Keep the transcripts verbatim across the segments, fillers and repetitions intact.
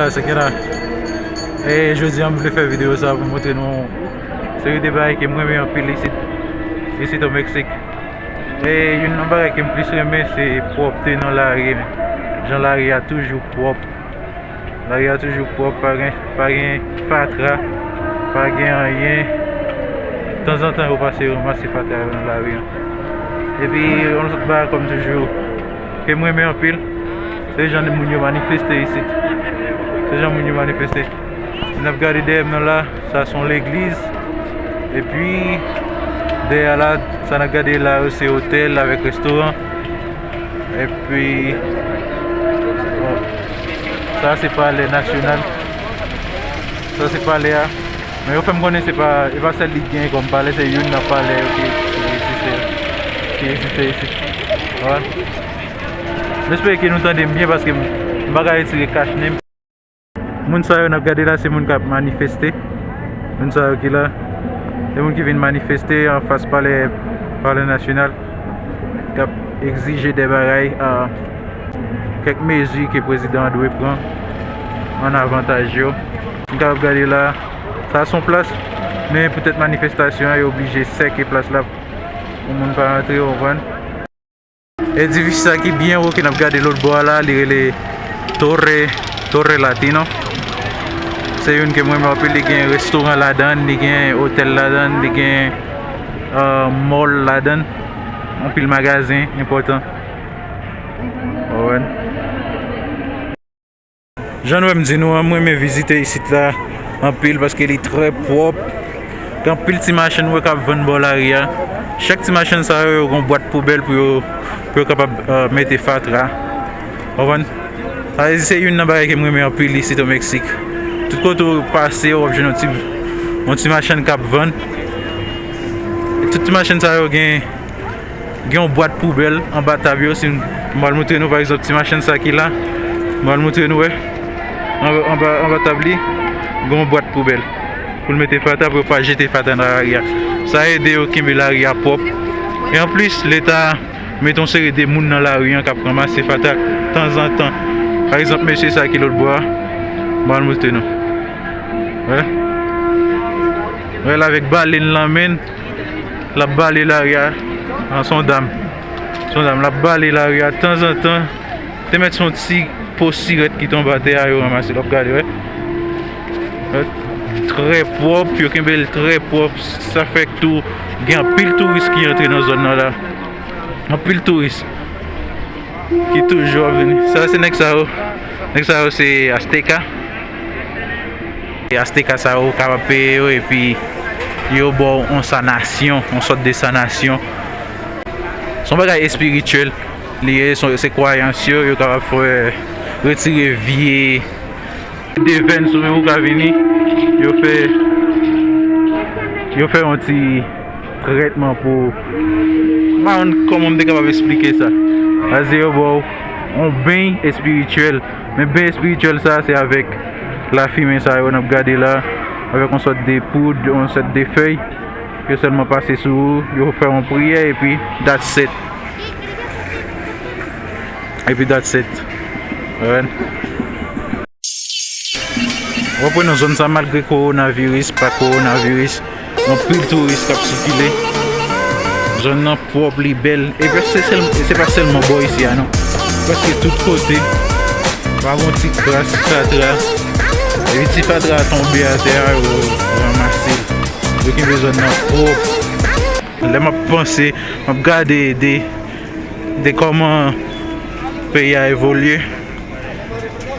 Sa se ki la. E jodi a, m vle fè videyo sa pou montre nou seri de bagay ke m renmen anpil isit, isit o Meksik. E youn nan bagay ke m plis renmen, se pwòpte nan lari, men. Jan lari a toujou pwòp. Lari a toujou pwòp, pa gen, pa gen fatra, pa gen anyen. Tanzantan, yo pase ranmase fatra yo nan lari an. Epi, yon lòt bagay, kòm toujou, ke m renmen anpil, se jan moun yo manifeste isit. Se jan moun yo manifeste. Si n ap gade dèyè m nan la, sa se yon legliz. Epi, dèyè la, sa n ap gade la yo, se otèl avèk restoran. Epi, bon, sa se palè nasyonal. Sa se palè a. Men yo fè m konnen se pa, e pa sèl li k genyen kòm palè, se youn nan palè yo ki, ki egziste, ki egziste isit. Alright. M espere ke nou tande m byen paske m, m pa ka retire kach nen m. Moun sa yo n ap gade la, se moun k ap manifeste. Moun sa yo ki la, se moun ki vin manifeste anfas palè, palè nasyonal, k ap egzije de bagay, a, kèk mezi ke prezidan an dwe pran an avantaj yo. Moun k ap gade la, sa se yon plas, men poutèt manifestasyon an, yo oblije sèke plas la pou moun pa rantre, w konprann? Edifis sa ki byen wo ke n ap gade lòt bò a la, li rele Torre, Torre Latino. Se youn ke m renmen anpil, li gen restoran ladan l, li gen otèl ladan l, li gen, euh, mall ladan l, anpil magazen enpòtan. Ou konprann? Jan nou wè m di nou an, m renmen vizite isit la anpil paske li trè pwòp. Gen anpil ti machann ou wè k ap vann bò lari a. Chak ti machann sa yo, yo gen yon bwat poubèl pou yo, pou yo kapab, euh, mete fatra. Ou konprann? Sa vle di se youn nan bagay ke m renmen anpil isit o Meksik. Tout kote ou pase, w ap jwenn yon ti, yon ti machann k ap vann. E tout ti machann sa yo gen Gen yon bwat poubèl anba tab yo, si m, m pral montre nou, pa egzanp, ti machann sa ki la, m pral montre nou, wè, anba, anba, anba tab li, gen yon bwat poubèl pou l mete fatra, pou yo pa jete fatra nan lari a. Sa ede yo kenbe lari a pwòp. E anplis, Leta mete yon seri de moun nan lari an k ap ranmase fatra tanzantan. Pa egzanp, mesye sa ki lòt bò a, m pral montre nou. Wè. Wè l avèk bale l nan men l. L ap bale lari a. An, se yon dam. Se yon dam. L ap bale lari a tanzantan. Te mèt se yon ti po sirèt ki tonbe atè a, yo ranmase l. W ap gade, wè. Wè. Trè pwòp. Yo kenbe l trè pwòp. Sa fè k tou gen anpil touris ki antre nan zòn nan la. Anpil touris ki toujou ap vini. Sa, se nèg sa yo. Nèg sa yo, se Azteka. E Azteka sa yo kapab peye yo, epi yo ba w yon sanasyon, yon sòt de sanasyon. Se yon bagay espirityèl li ye, se, se kwayans yo, yo kapab fè retire vye devèn sou men ou ka vini, yo fè, yo fè yon ti trètman pou, m pa konn kòman m te kapab esplike sa. Sa vle di yo ba w yon beny espirityèl. Men beny espirityèl sa, se avèk lafimen sa yo n ap gade la, avèk yon sòt de poud, yon sòt de fèy, yo sèlman pase sou ou, yo fè yon priyè, epi that's it. Epi that's it. Alright. W ap wè nan zòn sa, malgre kowonaviris, pa kowonaviris, anpil touris k ap sikile. Zòn nan pwòp, li bèl. E prèske se sèl, se pa sèlman bò isi a, non. Prèske tout kote. Pa gon ti kras fatra. Epi ti fatra tonbe atè a, yo ranmase l. Yo kenbe zòn nan pwòp. Lè m ap panse, m ap gade de, de kòman peyi a evolye.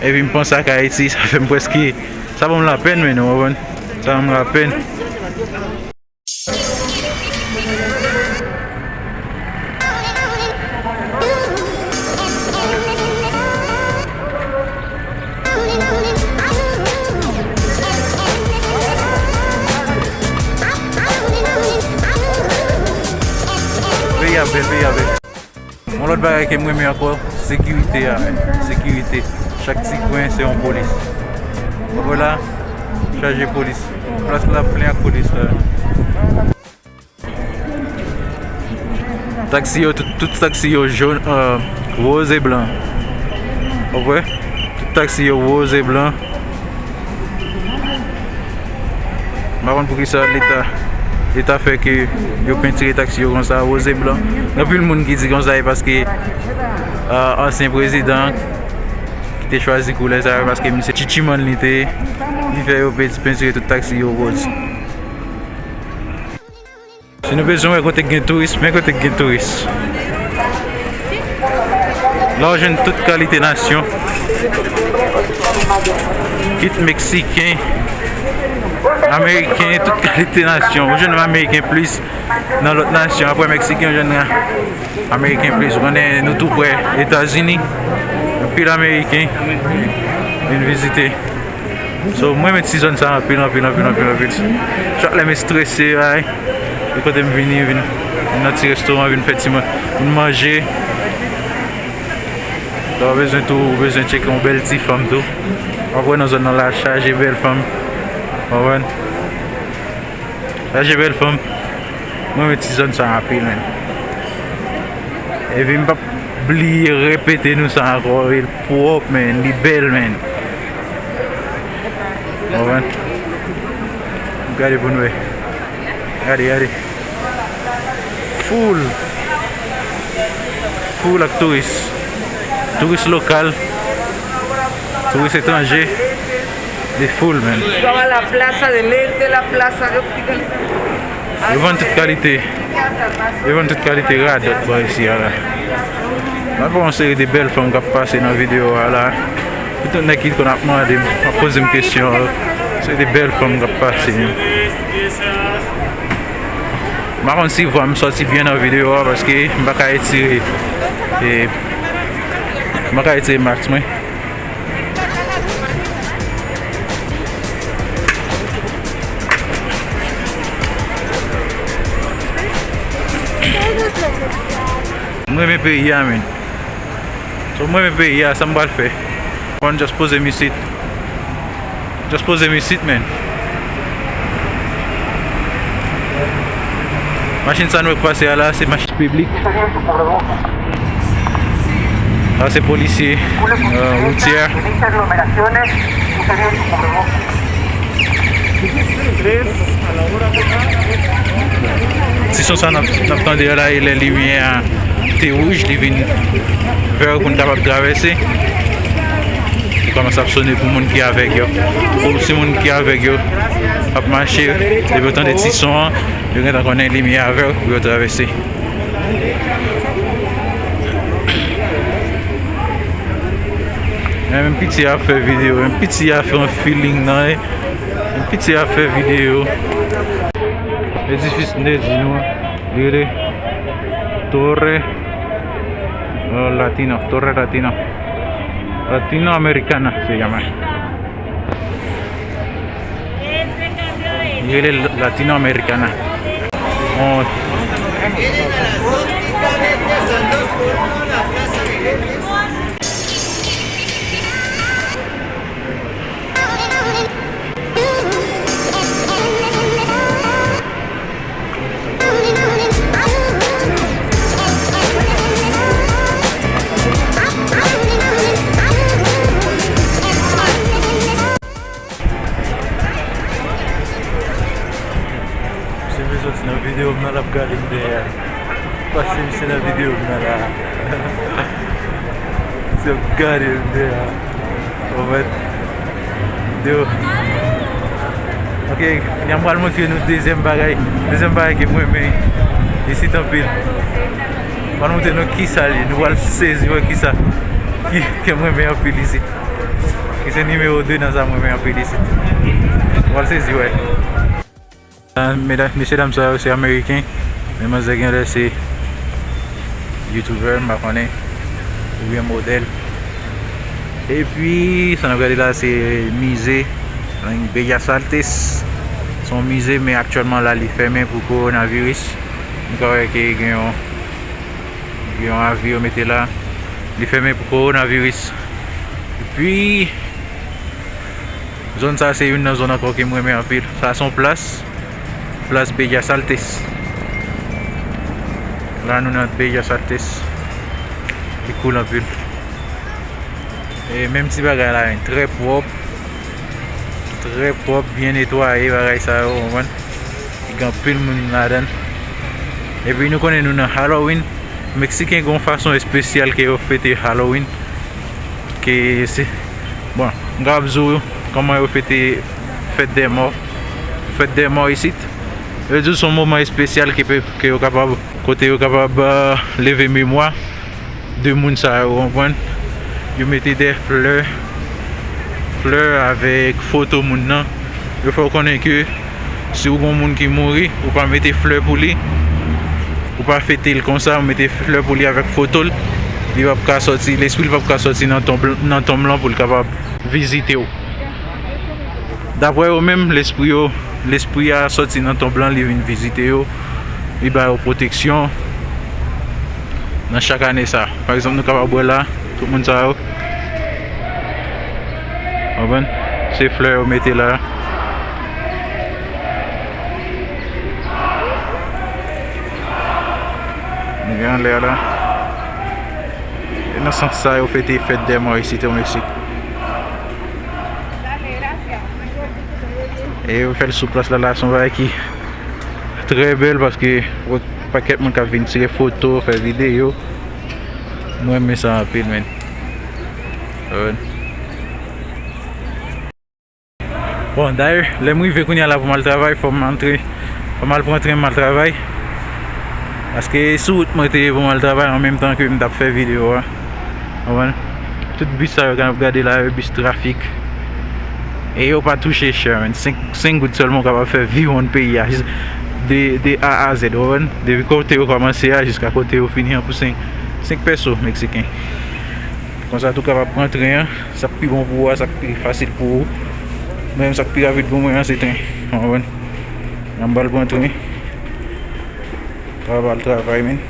Epi m panse ak Ayiti, sa fè m prèske, sa ban m lapèn, men nou konprann. Sa ban m lapèn. Peyi a bèl, peyi a bèl. Yon lòt bagay ke m renmen ankò, sekirite a, men. Sekirite. Chak ti kwen, se yon polis. Ou wè la, chaje polis. Plas la plen ak polis la. Taksi yo, tout, tout taksi yo jòn, euh, woz e blan. Ou wè? Tout taksi yo woz e blan. M pa konn poukisa leta, leta fè ke yo pentire taksi yo konsa, woz e blan. Gen anpil moun ki di konsa e paske, ah, ansyen prezidan ki te chwazi koulè sa yo, paske misye Chichiman li te, li fè yo pe-, pentire tout taksi yo woz. Si nou bezwen wè kote k gen touris, men kote k gen touris. La w jwenn tout kalite nasyon. Kit meksiken, ameriken, tout kalite nasyon. Ou jwenn ameriken plis nan lòt nasyon. Apre meksiken, ou jwenn ameriken plis. Ou konnen nou tou prè Etazini. Anpil ameriken vin vizite. So, mwen renmen ti zòn sa anpil, anpil, anpil, anpil, anpil. Chak lè m estrese, ay, e kote m vini, vin, vin nan ti restoran, vin fè ti man-, vin manje. Lè w bezwen tou, ou bezwen tcheke yon bèl ti fanm tou. W ap wè nan zòn nan la chaje bèl fanm. W konprann? Chaje bèl fanm. Mwen renmen ti zòn sa anpil, menn. Epi m p ap bliye repete nou sa ankò, e l pwòp, menn, li bèl, menn. Konprann? Gade pou n wè. Gade, gade. Full. Full ak touris. Touris lokal. Touris etranje. Li full, menn. Yo a la plaza de Lente, la plaza de Yo vann tout kalite. Yo vann tout kalite radòt bò isi a la. M ap wè yon seri de bèl fanm k ap pase nan videyo a la. Pou tout nèg ki konn ap mande m, ap poze m kesyon. Se de bèl fanm k ap pase. M pa konn si vwa m sòti byen nan videyo a paske m pa ka etire, e, m pa ka etire mask mwen. M renmen peyi a, menn. So, m renmen peyi a, sa m pral fè? Mwen just poze m isit. Just poze m isit, menn. Machin sa nou wè k pase a la, se machin piblik. Sa se polisye, euh, woutyè. Ti son sa n ap, n ap tande a la, e lè limyè a te wouj, li vin vè pou n kapab travèse. Li kòmanse ap sone pou moun ki avèg yo. Pou si moun ki avèg yo ap mache, depi yo tande ti son an, yo gentan konnen limyè a vè pou yo travèse. Men menm piti a ap fè videyo, menm piti a fè yon feeling nan, eh. Menm piti a ap fè videyo. Edifis m te di nou an, li rele Torre, euh, Latino, Torre Latino. Latino Americana se llama. Li rele Latino Americana. On... Misye vle soti nan videyo m nan, l ap gade m dèyè. Pase misye nan videyo m nan la. Misye ap gade m dèyè. Ou wè? Yo. Ok, kounye a m pral montre nou dezyèm bagay. Dezyèm bagay ke m renmen isit anpil. M pral montre nou kisa l ye. Nou pral sezi wè kisa ki, ke m renmen anpil isit. Ki se nimewo de nan sa m renmen anpil isit. M pral sezi wè. Medam, mesye dam sa yo se ameriken, men manzè genlè se youtubè, m pa konnen, oubyen modèl. Epi, sa n ap gade la, se mize, Bellas Artes. Se yon mize, men aktyèlman la, li fèmen pou kowonaviris. Nou ka wè ke gen yon, gen yon avi yo mete la. Li fèmen pou kowonaviris. Epi, zòn sa se youn nan zòn ankò ke m renmen anpil. Sa se yon plas, plas Bellas Artes. La nou nan Bellas Artes. Li cool anpil. E menm ti bagay la, trè pwòp. Trè, Trè pwòp, byen netwaye, bagay sa yo, w konprann? Li gen anpil moun ladan l. Epi nou konnen nou nan Halloween. Meksiken gen yon fason espesyal ke yo fete Halloween. Ke se, bon, m kapab di w kòman yo fete Fête des Morts. Fête des Morts isit. Yo di w se yon moman espesyal ke pe-, ke yo kapab, kote yo kapab, euh, leve memwa de moun sa yo, w konprann? Yo mete de flè, flè avèk foto moun nan. Yo fè w konnen ke si w gon moun ki mouri, ou pa mete flè pou li, ou pa fete l konsa, ou mete flè pou li avèk foto l, li p ap ka sòti, lespri l p ap ka sòti nan tonm, nan tonm lan pou l kapab vizite w. Daprè yo menm, lespri yo, lespri a sòti nan tonm lan, li vin vizite yo, li ba yo pwoteksyon nan chak ane sa. Pa egzanp, nou kapab wè la, tout moun sa yo, w konprann? Se flè yo mete la. Nou gen anlè a la. E nan sans sa, yo fete Fête des Morts isit o Meksik. E yo fè l sou plas la, la se yon bagay ki trè bèl paske w wè pakèt moun k ap vin tire foto, fè videyo. Mwen renmen sa anpil, men. Bon, dayè, lè m rive kounye a la pou m al travay, fò m antre, fò m al pran tren m al travay. Paske sou wout mwen te ye pou m al travay an menm tan ke m t ap fè videyo a. Konprann? Tout bis sa yo k ap gade la yo, bis trafik. E yo pa touche chè, men. Senk, senk goud sèlman w kapab fè viwonn peyi a, jis de, de A a Z, konprann? Depi kote yo kòmanse a jiska kote yo fini an pou senk, senk pèso meksiken. Konsa tou kapab pran tren an, sa k pi bon pou ou a, sa k pi fasil pou ou. Mwen menm sa k pi rapid pou mwen an se tren. Konprann? An m pral pran tren. Travay, travay, men.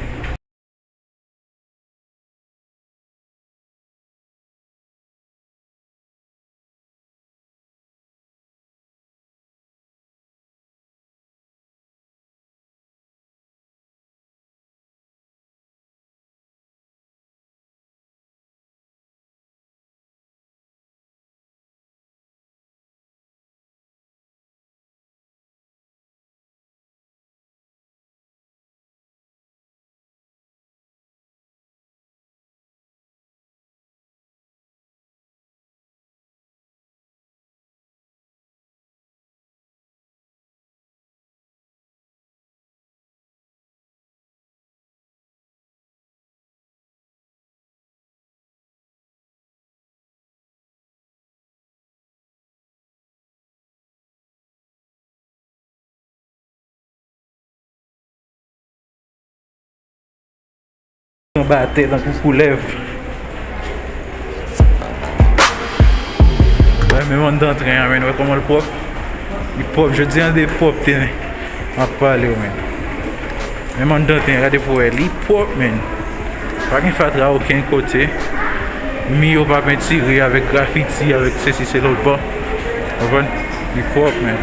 Anba tè tankou koulèv. Wè, menm anndan tren an, men, wè kòman l pwòp. Li pwòp, jodi a de pwòpte, men. M ap pale w, men. Menm anndan tren, gade pou wè, li pwòp, men. Pa gen fatra okenn kote. Mi yo pa pentire avèk grafiti, avèk sesi, se lòt bò. Konprann? Li pwòp, men.